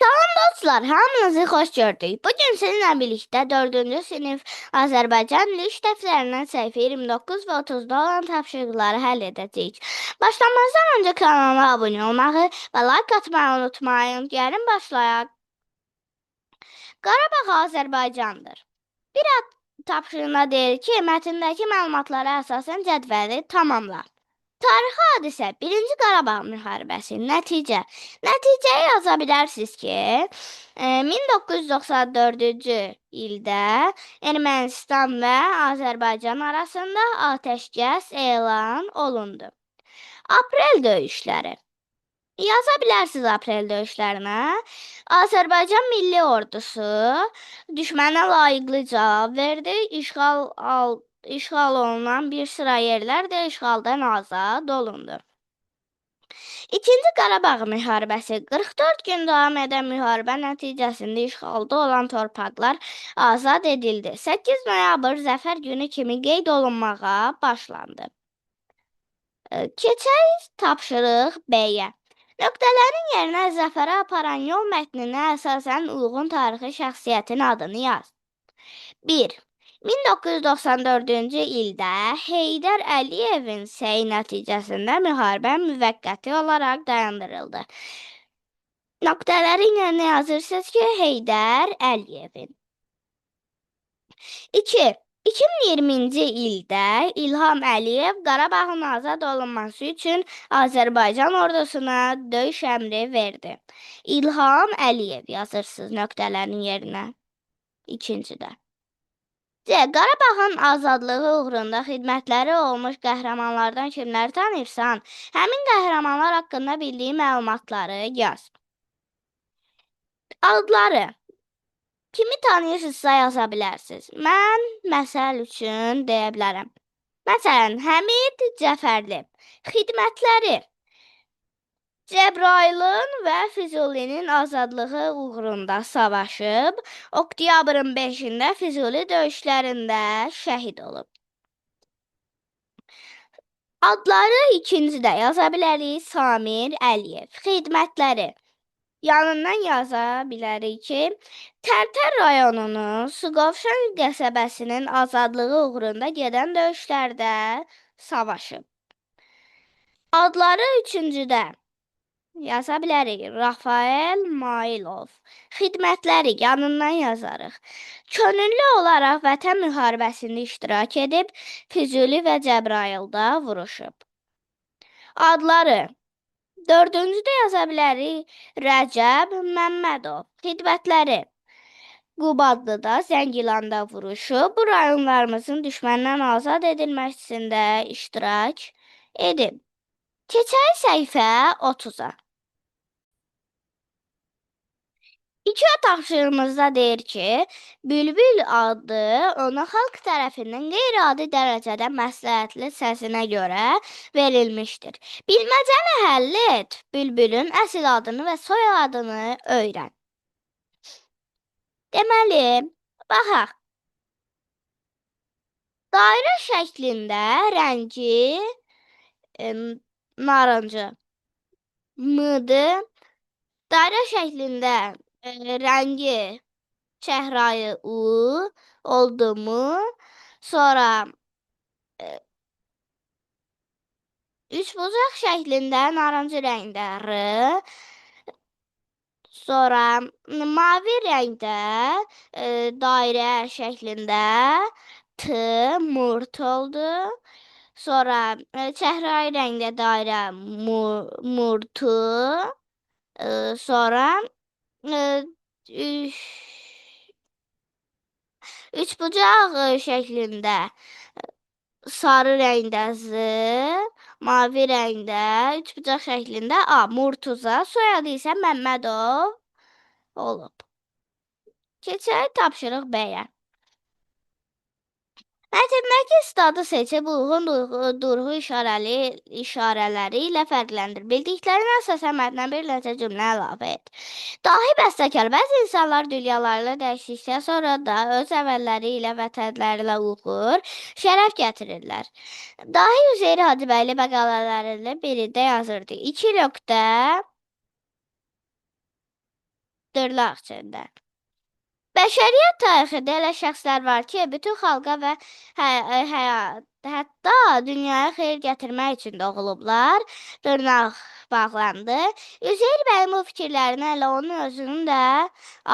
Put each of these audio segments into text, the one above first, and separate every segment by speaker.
Speaker 1: Dostlar, hamınızı xoş gördük. Bugün sizinlə birlikdə 4-cü sinif Azərbaycan dili iş dəftərindən səhifə 29 və 30-da olan tapşırıqları həll edəcəyik. Başlamazdan öncə kanala abunə olmağı və like atmayı unutmayın. Gəlin başlayaq. Qarabağ Azərbaycandır. Bir ad tapşırığına deyir ki, mətndəki məlumatlara əsasən cədvəli tamamla. Tarixi hadisə, 1-ci Qarabağ müharibəsi, nəticə. Nəticəyi yaza bilərsiniz ki, 1994-cü ildə Ermənistan və Azərbaycan arasında atəşkəs elan olundu. Aprel döyüşləri. Yaza bilərsiniz aprel döyüşlərinə. Azərbaycan Milli Ordusu düşmənə layiqli cavab verdi. İşğal olunan bir sıra yerlər də işğaldan azad olundu. İkinci Qarabağ müharibəsi 44 gün davam edən müharibə nəticəsində işğalda olan torpaqlar azad edildi. 8 noyabr Zəfər günü kimi qeyd olunmağa başlandı. Keçək tapşırıq B-yə. Nöqtələrin yerinə zəfərə aparan yol mətninə əsasən uyğun tarixi şəxsiyyətin adını yaz. 1. 1994-cü ildə Heydər Əliyevin səyi nəticəsində müharibə müvəqqəti olaraq dayandırıldı. Nöqtələrin yerinə yazırsınız ki, Heydər Əliyevin. 2. 2020-ci ildə İlham Əliyev Qarabağın azad olunması üçün Azərbaycan ordusuna döyüş əmri verdi. İlham Əliyev yazırsınız nöqtələrin yerinə. İkincidə. C. Qarabağın azadlığı uğrunda xidmətləri olmuş qəhrəmanlardan kimləri tanıyırsan? Həmin qəhrəmanlar haqqında bildiyin məlumatları yaz. Adları. Kimi tanıyırsınızsa yaza bilərsiniz. Mən məsəl üçün deyə bilərəm. Məsələn, Həmid Cəfərli. Xidmətləri. Cəbrayılın və Füzulinin azadlığı uğrunda savaşıb, oktyabrın 5-də Füzuli döyüşlərində şəhid olub. Adları ikincidə yaza bilərik. Samir Əliyev. Xidmətləri. Yanından yaza bilərik ki, Tərtər rayonunun Suqovuşan qəsəbəsinin azadlığı uğrunda gedən döyüşlərdə savaşıb. Adları üçüncüdə yaza bilərik. Rafael Mailov. Xidmətləri yanından yazarıq. Könüllü olaraq Vətən müharibəsində iştirak edib, Füzuli və Cəbrayılda vuruşub. Adları dördüncüdə yaza bilərik. Rəcəb Məmmədov. Xidmətləri Qubadlıda, Zəngilanda vuruşub, bu rayonlarımızın düşməndən azad edilməsində iştirak edib. Keçək səhifə 30-a. İki tapşırığımızda deyir ki, bülbül adı ona xalq tərəfindən qeyri-adi dərəcədə məsləhətli səsinə görə verilmişdir. Bilməcəni həll et, bülbülün əsl adını və soyadını öyrən. Deməli, baxaq. Dairə şəklində rəngi narıncı M-dır. Dairə şəklində rəngi çəhrayı U oldu mu? Sonra üçbucaq şəklində narıncı rəngdə R. Sonra mavi rəngdə dairə şəklində T, murt oldu. Sonra çəhrayı rəngdə dairə murtu. Sonra üçbucaq şəklində sarı rəngdə Z, mavi rəngdə üçbucaq şəklində A, Murtuza, soyadı isə Məmmədov olub. Keçək tapşırıq B-yə. Mətndəki stadı seçib uyğun durğu işarələri ilə fərqləndir. Bildiklərinə əsasən mətnə bir neçə cümlə əlavə et. Dahi bəstəkar bəzi insanlar dünyalarını dəyişdikdən sonra da öz əməlləri ilə vətənlərinə uğur, şərəf gətirirlər. Dahi Üzeyir Hacıbəyli məqalələrinin birində yazırdı. 2.4 Dırnaq içində. Bəşəriyyət tarixində elə şəxslər var ki, bütün xalqa və hətta dünyaya xeyir gətirmək üçün doğulublar. Dırnaq bağlandı. Üzeyir bəyin bu fikirlərini elə onun özünün də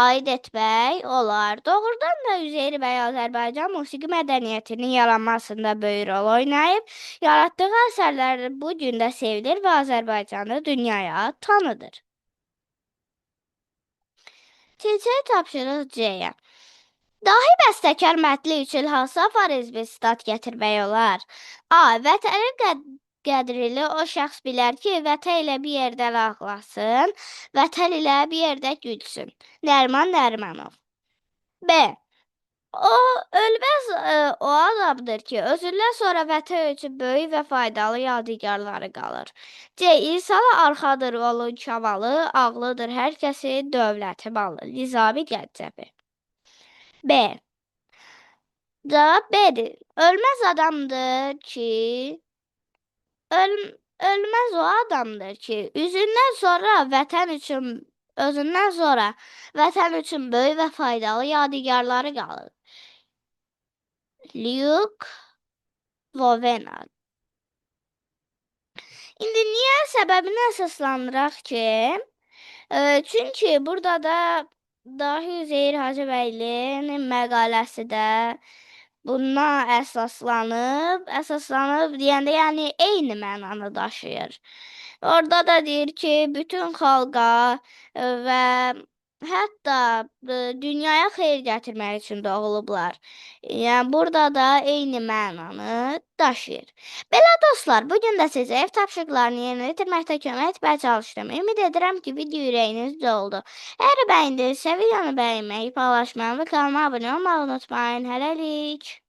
Speaker 1: aid etmək olar. Doğrudan da Üzeyir bəy Azərbaycan musiqi mədəniyyətinin yaranmasında böyük rol oynayıb, yaratdığı əsərlər bu gün də sevilir və Azərbaycanı dünyaya tanıdır. Keçək tapşırıq C-yə. Dahi bəstəkar mətni üçün hansı aforizmi sitat gətirmək olar? A. Vətənin qədrini o şəxs bilər ki, vətən ilə bir yerdə ağlasın, vətən ilə bir yerdə gülsün. Nəriman Nərimanov. B. O ölməz o adamdır ki, özündən sonra vətən üçün böyük və faydalı yadigarları qalır. C. İnsana arxadır onun kamalı, ağlıdır hər kəsin dövləti malı. Nizami Gəncəvi. B. Cavab B-dir. Ölməz adamdır ki, ölməz o adamdır ki, üzündən sonra vətən üçün özündən sonra vətən üçün böyük və faydalı yadigarları qalır. Luke Vovena. İndi niyə səbəbinə əsaslandıraq ki, çünki burada da Dahi Üzeyir Hacıbəylinin məqaləsi də buna əsaslanıb. Əsaslanıb deyəndə, yəni eyni mənanı daşıyır. Orada da deyir ki, bütün xalqa və hətta dünyaya xeyir gətirmək üçün doğulublar. Yəni burada da eyni mənanı daşıyır. Belə dostlar, bu gün də sizə ev tapşırıqlarını yerinə yetirməkdə kömək etməyə çalışdım. Ümid edirəm ki, video ürəyinizdə oldu. Əgər bəyəndinizsə, videonu bəyənməyi, paylaşmayı və kanalıma abunə olmağı unutmayın. Hələlik.